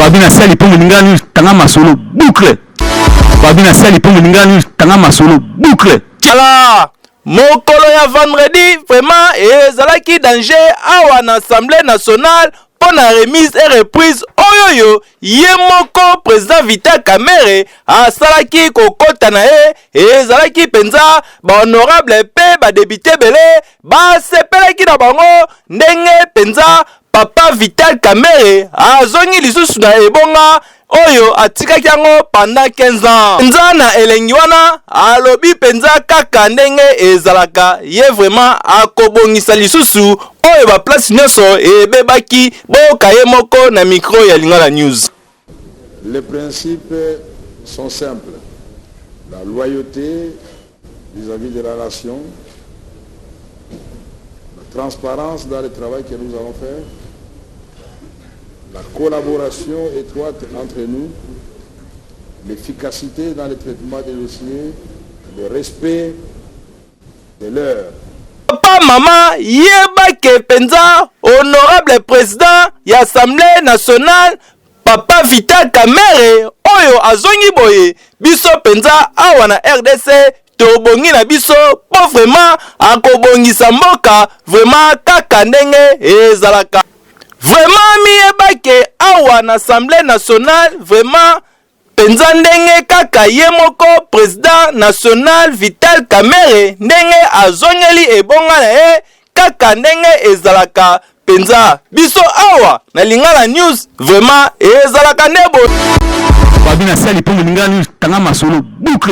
Babi na sali mpo moninga news, tanga masolo boucle. Babi na sali mpo moninga news, tanga masolo boucle. Tala mokolo ya vendredi, vraiment ezalaki danger awa na Assemblée nationale mpo na remise et reprise oyoyo ye moko président Vital Kamerhe asalaki. Kokɔta na ye ezalaki mpenza bahonorable mpe badéputé ebele basepelaki na bango ndenge mpenza papa Vital Kamerhe azongi lisusu na ebonga oyo atikaki yango pendant 15 ans. Mpenza na elengi wana, alobi mpenza kaka ndenge ezalaka, ye vraiment akobongisa lisusu oyo baplace nyonso ebebaki. Boyoka ye moko na micro ya Lingala News. Les principes sont simples. La loyauté vis-à-vis de la nation, la transparence dans le travail que nous allons faire, la collaboration étroite entre nous, l'efficacité dans le traitement des dossiers, le respect de l'heure. Papa, mama, yebake mpenza honorable président ya Assemblée nationale, papa Vital Kamerhe, oyo azongi boye, biso mpenza awa na RDC tobongi na biso, mpo vraiment akobongisa mboka vraiment kaka ndenge ezalaka. Vraiment miyebake awa na Assemblée nationale, vraiment mpenza ndenge kaka ye moko président national Vital Kamerhe ndenge azongeli ebonga na ye kaka ndenge ezalaka mpenza. Biso awa na Lingala News, vraiment ezalaka nde boye. Babi na sali mpo moninga news, tanga masolo boucle.